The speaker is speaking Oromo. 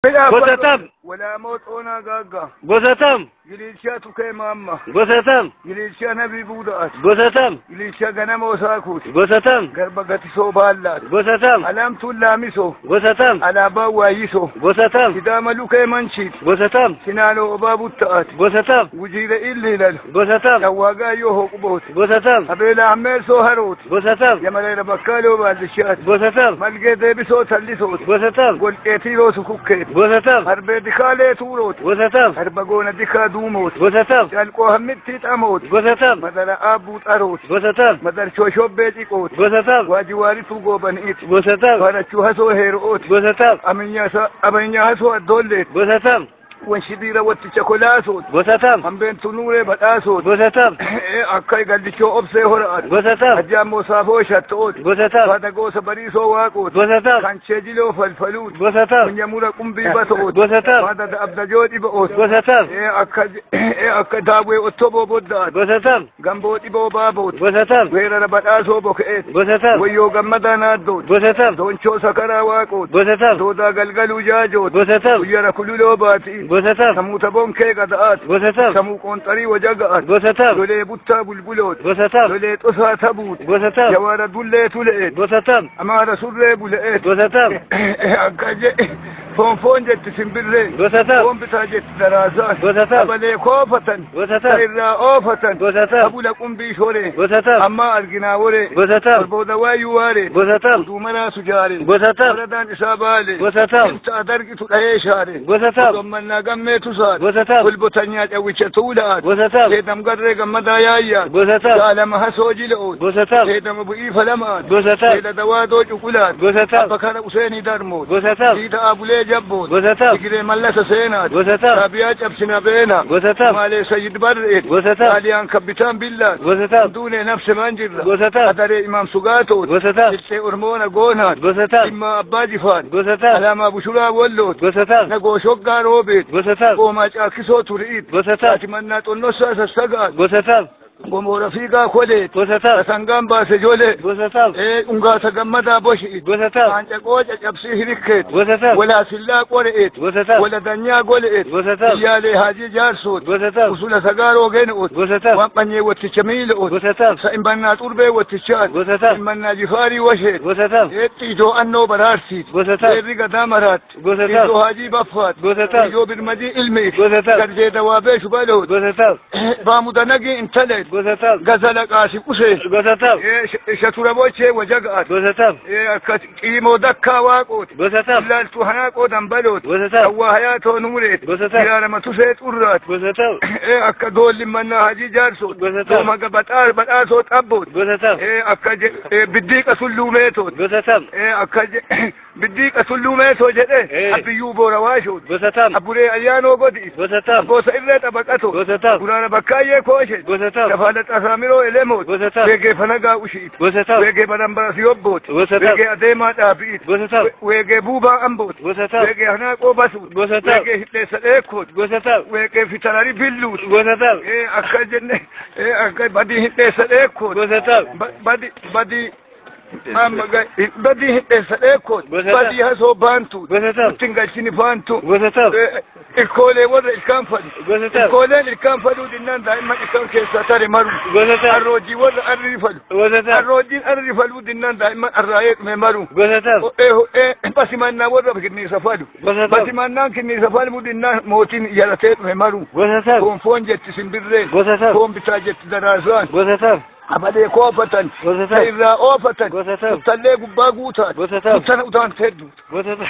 Gosa tam. Walaamoo Xoonaa Gaaggaa. Gosa tam. Giliilchaa Tukee Maamma. Gosa tam. Giliilchaa Nabii Buuda'at. Gosa tam. Giliilchaa Ganamoo Saakuuti. Gosa tam. Garba Gatisoo Baallaat. Gosa tam. Alaamtuun Laamisoo. Gosa tam. Alaabaa Waayisoo. Gosa tam. Sidaama Lukee Manchiit. Gosa tam. Sinaanoo Obaa Butta'aat. Gosa tam. Gujiira Illiilal. Gosa tam. Dhawwaagaayyoo Hoqubooti. Gosa tam. Abeelaa Ammeessoo Harooti. Gosa tam. Yamaleera Bakkaaloo Baallishaati. Gosa tam. Malgee Deebisoo Tallisooti. Gosa tam. Golqeetii Roosu Kukkeeti. Gosa tam. Harbee Dikaalee Tuurooti. Gosa tam. Harba Goona Dikaa Duumooti. Gosa tam. Calqoo Hammittii Xamooti. Gosa tam. Madara Aabbuu Xarooti. Gosa tam. Madar Shooshobbee Ciqooti. Gosa tam. Waajiwaarituu Goobaniiti. Gosa tam. Barachuu Hasoo Heero'ooti. Gosa tam. Amanyyaa Hasoo Addoolleeti. Gosa tam. Wanshidiira Watticha Kolaasooti. Gosa tam. Hambeentu Nuuree Badhaasooti. Gosa tam. Akka Gallichoo Obsee Hora'aati. Gosa tam. Ajjaammoo Saafoo Shatto'ooti. Gosa tam. Faata Goosa Bariisoo Waaqooti. Gosa tam. Kanchee Jiloo Falfaluuti. Gosa tam. Kunyamura Qumbii Bato'ooti. Gosa tam. Faata Abdajoo Dhiba'ooti. Gosa tam. Akka Daawwee Ottoboo Boddaati. Gosa tam. Gamboo Dhiboo Baabooti. Gosa tam. Weerara Badhaasoo Boke'eeti. Gosa tam. Wayyoo Gammadaa Naaddooti. Gosa tam. Doonchoo Sakaraa Waaqooti. Gosa tam. Doodaa Galgaluu Jaajooti. Gosa tam. Guyyara Kululoo Baatii. Gosa tam. Samuu Bonkee Gada'aati. Gosa tam. Samuu Qoonxarii Wajaga'aati. Gosa tam. Lolee Buttaa Bulbulooti. Gosa tam. Lolee Xosaa Tabuuti. Gosa tam. Jawaara Dullee Tule'eeti. Gosa tam. Amaara Surree Bule'eeti. Gosa tam. Akka jedhe foon foon jetti simbirree. Gosa tam. Foon bitaa jetti daraasaan. Gosa tam. Abalee koofatan. Gosa tam. Irraa oofatan. Gosa tam. Abula qumbii shoree. Gosa tam. Ammaa arginaa woree. Gosa tam. Booda waayyuu waaree. Gosa tam. Duumaraa sujaaree. Gosa tam. Waradaan isaa baalee. Gosa tam. Ibsaa dargitu dhahee shaaree. Gosa tam. Gammannaa gammee tusaadha. Gosa tam. Golbotanyaa cawwicha tuulaadha. Gosa tam. Seedam garree gammadaa yaayyaadha. Gosa tam. Saalama hasoo jila'oodha. Gosa tam. Seedama bu'ii falamaadha. Gosa tam. Seeda dawaadoo cuqulaadha. Gosa tam. Abba kana Useenii Darmoodha. Gosa tam. Diida Abulee Jabboodha. Gosa tam. Digiree Mallasa Seenaadha. Gosa tam. Raabiyaa Cabsina Beenaa. Gosa tam. Maalee Sayyid Barreedha. Gosa tam. Xaaliyaan Kabbitaan Billaadha. Gosa tam. Duunee Nafse Manjirra. Gosa tam. Adaree Imaam Sugaatoodha. Gosa tam. Iltee Ormoona Goonaadha. Gosa tam. Dhimma Abbaa Jifaadha. Gosa tam. Alaamaa Bushuraa Walloodha. Gosa tam. Nagoo Shoggaa Roobeedha. Gosa tam. Qoomaa Caakkisoo Turiidha. Gosa tam. Fatimannaa Xonnossaa Sassagaadha. Gosa tam. Gomoora Fiigaa Koleedha. Gosa tam. Sangaan Baase Jolee. Gosa tam. Ungaasa Gammadaa Boshiidha. Gosa tam. Qaancaqoo Caccabsii Hirikkeedha. Gosa tam. Walaasillaa Qore'eedha. Gosa tam. Waladanyaa Gole'eedha. Gosa tam. Iyyaalee Haajii Jaarsoodha. Gosa tam. Usula Sagaaroo Geeno'oodha. Gosa tam. Waan Qanyee Watticha Miila'oodha. Gosa tam. Sa'imbannaa Xurbee Wattichaadha. Gosa tam. Immannaa Jifaarii Washeedha. Gosa tam. Ijoo Annoo Baraarsiidha. Gosa tam. Seerri Gadaa Maraatti. Gosa tam. Ijoo Haajii Baffaadha. Gosa tam. Ijoo Birmadii Ilmiidha. Gosa tam. Garjee Dawaabee Shubaloodha. Gosa tam. Baamuda Nagii Intaleedha. Gosa tam. Gazala Qaasii Qusee. Gosa tam. Shatura Bochee Wajaga'aadha. Gosa tam. Akkas Qiimoo Dakkaa Waaqooti. Gosa tam. Ilaaltuu Hanaaqoo Dambalooti. Gosa tam. Hawwaa Hayaatoo Nuureeti. Gosa tam. Ilaarama Tusee Xurraati. Gosa tam. Akka Doollimmannaa Hajii Jaarsooti. Gosa tam. Doomaga Badhaasoo Xabbooti. Gosa tam. Akka Biddiiqa Tulluumeetooti. Gosa tam. Akka Biddiiqa Tulluumeetoo jedhee Abbiyyuu Boorawaashooti. Gosa tam. Abburee Ayyaanoo Godi'i. Gosa tam. Abboosa Irree Xabaqatoo. Gosa tam. Guraana Bakkaayyee Kooshe. Gosa tam. Shafaala Xasaamiroo Elemooti. Gosa tam. Weegee Fanagaa Ushiiti. Gosa tam. Weegee Barambaras Yobbooti. Gosa tam. Weegee Adeemaa Dhaabi'iiti. Gosa tam. Weegee Buubaa Ambooti. Gosa tam. Weegee Hanaaqoo Basuuti. Gosa tam. Weegee Hidheessa Dheekkooti. Gosa tam. Weegee Fitararii Billuuti. Gosa tam. Akka jenne akka badii Hidheessa Dheekkooti. Gosa tam. Badii badii badii Hidheessa Dheekkooti. Gosa tam. Badii Hasoo Baantuuti. Gosa tam. Ittiin galchini Baantu. Gosa tam. Ilkoolee warra ilkaan fadhu. Gosa tam. Ilkooleen ilkaan fadhuu dinnaan daa'imman ilkaan keessaa tare maru. Gosa tam. Arroojii warra arrii fadhu. Gosa tam. Arroojiin arrii fadhuu dinnaan daa'imman arraayee dhume maru. Gosa tam. Ho'ee ho'ee basimannaa warra kinniisa fadhu. Gosa tam. Basimannaan kinniisa fadhu dinnaan mootiin yaratee dhume maru. Gosa tam. Foon foon jetti simbirreen. Gosa tam. Foon bitaa jetti daraasaan. Gosa tam. Abalee koofatan. Gosa tam. Irraa oofatan. Gosa tam. Uttallee gubbaa guutaat. Gosa tam. Uttana utaan hedduu. Gosa tam.